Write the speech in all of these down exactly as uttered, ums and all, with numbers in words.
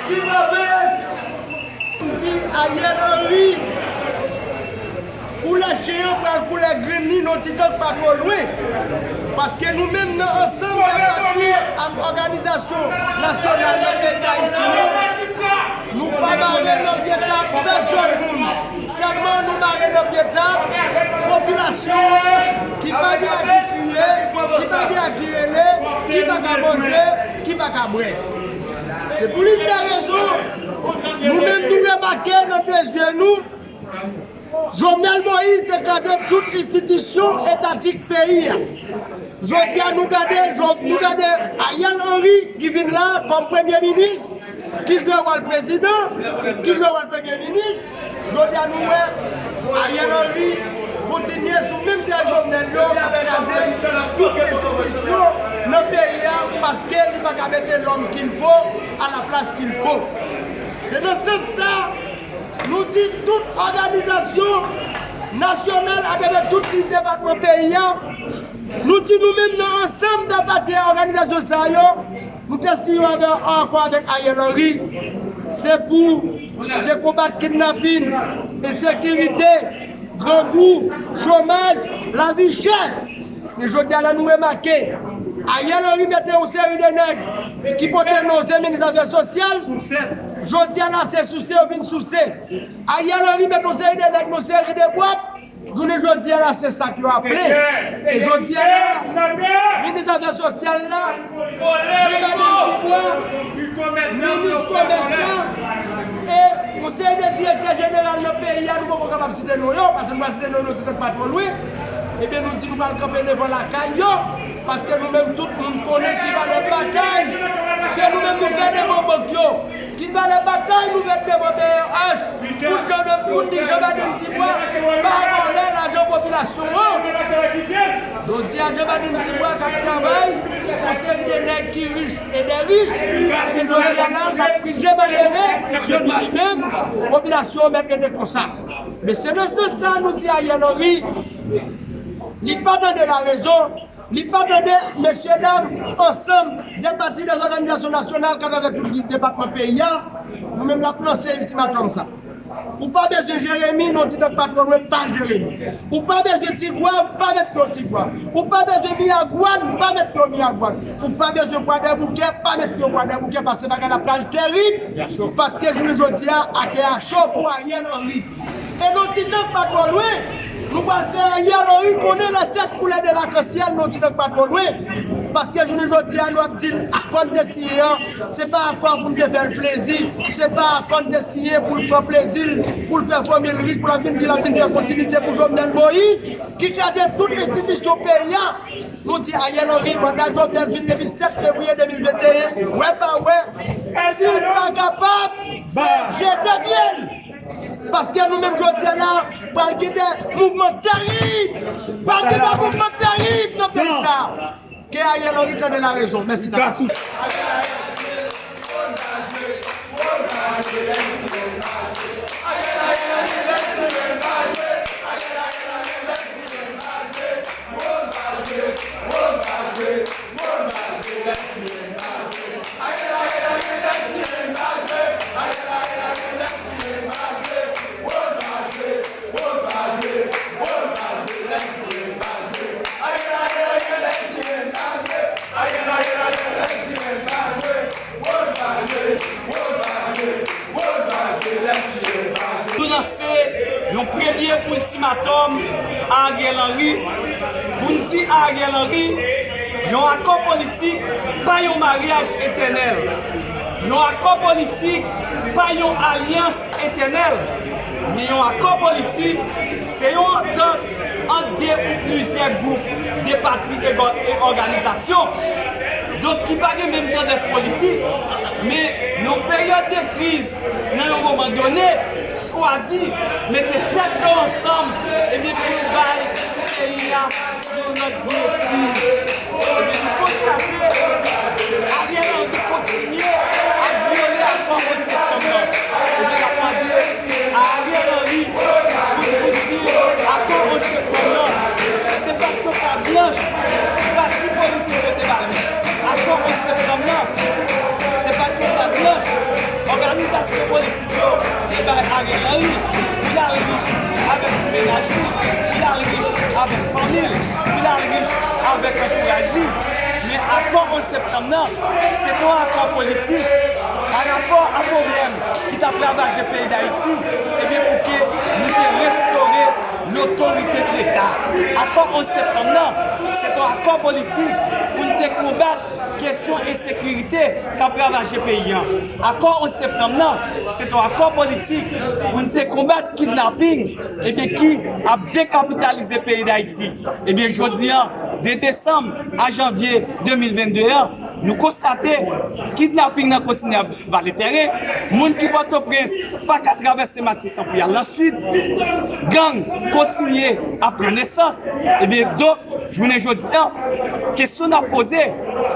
Ki move! M di Ariel Henry, koulè chen an pral koulè grenn li nan ti tan k pa twò lwen. Paske nou menm nan ansanm de pati ak òganizasyon nasyonal nan peyi Dayiti yo, nou pa mare nan pye tab pèsonn moun. Sèlman nou mare nan pye tab popilasyon an ki pa gen a ki kriye, ki pa gen a ki rele, ki pa ka manje, ki pa ka bwè. Se pou li n de rezon, nou menm nou remake nan de zye nou, Jovenel Moïse te kraze tout enstitisyon etatik peyi a. Jodi a nou gade, nou gade Ariel Henry ki vin la kòm premye minis, ki jwe wòl prezidan, ki jwe wòl premye minis. Jodi a nou wè Ariel Henry kontinye sou menm tè Jovenel yo, l ap kraze tout enstitisyon nan peyi a paske li pa ka mete l'homme qu'il faut à la place qu'il faut. Se nan sans sa, nou di tout òganizasyon nasyonal atravè tout dis depatman peyi a, nou di nou menm nan ansanm de pati a òganizasyon sa yo, nou te siyen yon akò avèk Ariel Henry. Se pou te konbat kidnapin, ensekirite, grangou, chomaj, lavi chè. Men jodi a la nou remake, Ariel Henry mete yon seri de nèg ki pote non ansyen minis afè sosyal. Jodi a la se souse yo vin souse. Ariel Henry mete yon seri de nèg nan seri de bwat. Jounen jodi a la se sa k yo aple. E jodi a la, minis afè sosyal la, Jean Baden Dubois, minis komès la, e yon seri de direktè jeneral nan peyi a, nou poko kapab site non yo, paske nou pral site non yo, nou tout pa twò lwen. Ebyen, nou di nou pral kanpe devan lakay yo, paske nou menm tout moun konnen ki valè batay ke nou menm nou fè devan bank yo, ki valè batay nou fè devan B R H, pou Jean, pou n di Jean Baden Dubois pa vòlè lajan popilasyon an. Jodi a, Jean Baden Dubois k ap travay pou seri de nèg ki rich e de rich. E jodi a la, l ap pije malere, epi li menm, popilasyon an mèt rete konsa. Men se nan sans sa nou di Ariel Henry, li pa tande larezon, li pa tande mesyedam, ansanm de pati de òganizasyon nasyonal k atravè tout dis depatman peyi a, nou menm n ap lanse iltimatòm sa. Ou pa bezwen Jeremi, non, ti nèg pa twò lwen, pa Jeremi. Ou pa bezwen Tigwav, pa met non Tigwav. Ou pa bezwen Miragwàn, pa met non Miragwàn. Ou pa bezwen Kwadèboukè, pa met non Kwadèboukè, paske bagay la pral terib, paske jounen jodi a, atè a cho pou Ariel Henry. E non ti nèg pa twò lwen, nou pral fè Ariel Henry konnen les sept couleurs de l'arc-en-ciel, non ti nèg pa twò lwen. Paske jounen jodi a, nou ap di l akò n te siyen an, se pa akò pou n te fè l plezi, se pa akò n te siyen pou l pran plezi l, pou l fè fanmi l rich, pou l ap vin di l ap vin fè kontinite pou Jovenel Moïse, ki kraze tout enstitisyon peyi a. Nou di Ariel Henry, manda Jovenel fin depi sèt fevriye de mil venteyen, wè pa wè, si l pa kapab, jete pye l. Paske nou menm jodi a la, pral gen de mouvman terib, pral gen de mouvman terib nan peyi sa. Ke Ariel Henry tande larezon. Mèsi. Nou lanse yon premye iltimatòm a Ariel Henry, pou n di a Ariel Henry, yon akò politik pa yon maryaj etènèl. Yon akò politik pa yon alyans etènèl. Men yon akò politik, se yon antant ant de ou plizyè gwoup, de pati e gò-, e òganizasyon. Donk, ki pa gen menm tandans politik, men nan yon peryòd de kriz, nan yon moman done, chwazi mete tèt yo ansanm, ebyen, pou nou bay peyi a yon lòt direktiv. Ebyen, nou konstate Ariel Henry kontinye ap vyole akò onz septanm nan. Ebyen, n ap mande a Ariel Henry pou, pou di akò onz septanm nan, se pa t yon kad blanch pati politik yo te ba li. Akò onz septanm nan, se pa t yon kad blanch. Ariel Henry, pou l al rich avèk ti mennaj li, pou l al rich avèk fanmi l, pou l al rich avèk antouraj li. Men akò onz septanm nan, se te yon akò politik pa rapò a pwoblèm ki t ap ravaje peyi Dayiti, ebyen pou ke nou te restore lotorite de Leta. Akò onz septanm nan, se te yon akò politik pou n te konbat kesyon ensekirite k ap ravaje peyi a. Akò onz septanm nan, se te yon akò politik pou n te konbat kidnaping, ebyen, ki ap dekapitalize peyi Dayiti. Ebyen, jodi a, de desanm a janvye de mil vennde an, nou konstate kidnaping nan kontinye ap vale tèren, moun ki Pòtoprens pa ka travèse Matisan pou y al nan Sid, gang kontinye ap pran nesans. Ebyen, donk, jounen jodi a, kesyon n ap poze,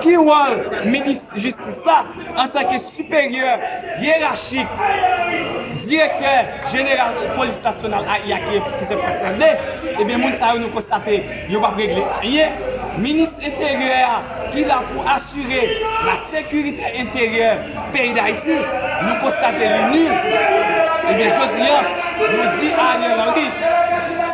ki wòl minis jistis la antanke siperyè yerachik direktè jeneral polis nasyonal a I A ki, ki se Frantzelle Dé, ebyen, moun sa yo nou konstate yo p ap regle anyen. Minis enteryè a ki la pou asire la sekirite enteryè peyi Dayiti, nou konstate li nil. Ebyen, jodi a, nou di Ariel Henry,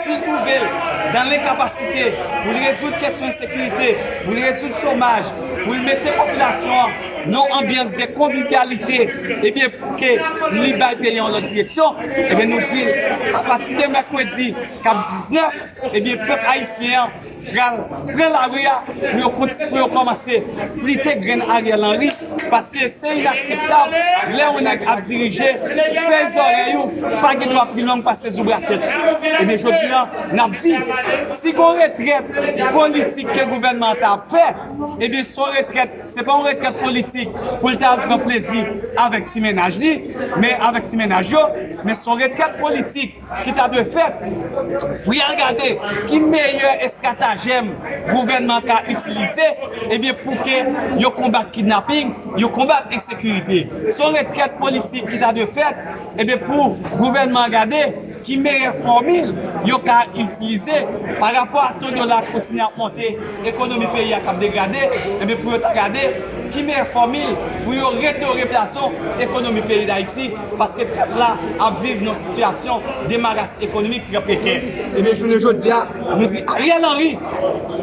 si l twouve l dan lenkapasite pou l rezoud kesyon ensekirite, pou l rezoud chomaj, pou l mete popilasyon an nan yon anbyans de konvivyalite, ebyen, pou ke li bay peyi a yon lòt direksyon, ebyen, nou di l, apati de mèkredi k ap diznèf, ebyen, pèp ayisyen an pral pran lari a pou yo konti-, pou yo kòmanse frite grenn Ariel Henry, paske se inakseptab lè yon nèg ap dirije, fèy zòrèy ou pa gen dwa pi long pase zoubra tèt. Ebyen, jodi a, n ap di, si gon retrèt politik ke gouvènman an ta ap fè, ebyen, se yon retrèt, se pa yon retrèt politik pou l ta al pran plezi avèk ti mennaj li, men avèk ti mennaj yo, men se yon retrèt politik ki ta dwe fèt pou y al gade ki meyè estratajèm gouvènman ka itilize, ebyen, pou ke yo konbat kidnaping, yo konbat ensekirite. Se yon retrèt politik ki ta dwe fèt, ebyen, pou gouvènman an gade ki meyè fòmil yo ka itilize pa rapò a to dola k kontinye ap monte, ekonomi peyi a k ap degrade, ebyen, pou yo ta gade ki meyè fòmil pou yo redore blason ekonomi peyi Dayiti, paske pèp la ap viv nan yon sitiyasyon de maras ekonomik trè prekè. Ebyen, jounen jodi a, nou di Ariel Henry,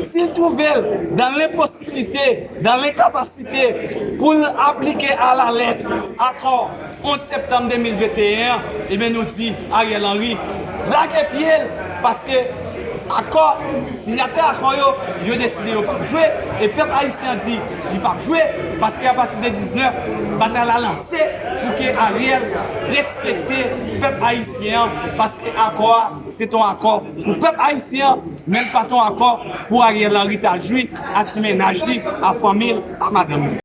si l twouve l dan lenposiblite, dan lenkapasite pou l aplike alalèt akò onz septanm de mil venteyen an, ebyen, nou di Ariel Henry, lage pye l, paske akò, sinyatè akò yo, yo deside yo p ap jwe, e pèp ayisyen an di li p ap jwe, paske apati de diznèf, batay la lanse pou ke Ariel respekte pèp ayisyen an, paske akò a, se t on akò pou pèp ayisyen an, men l pa t on akò pou Ariel Henry ta jwi a ti mennaj li, a fanmi l, a madanm li.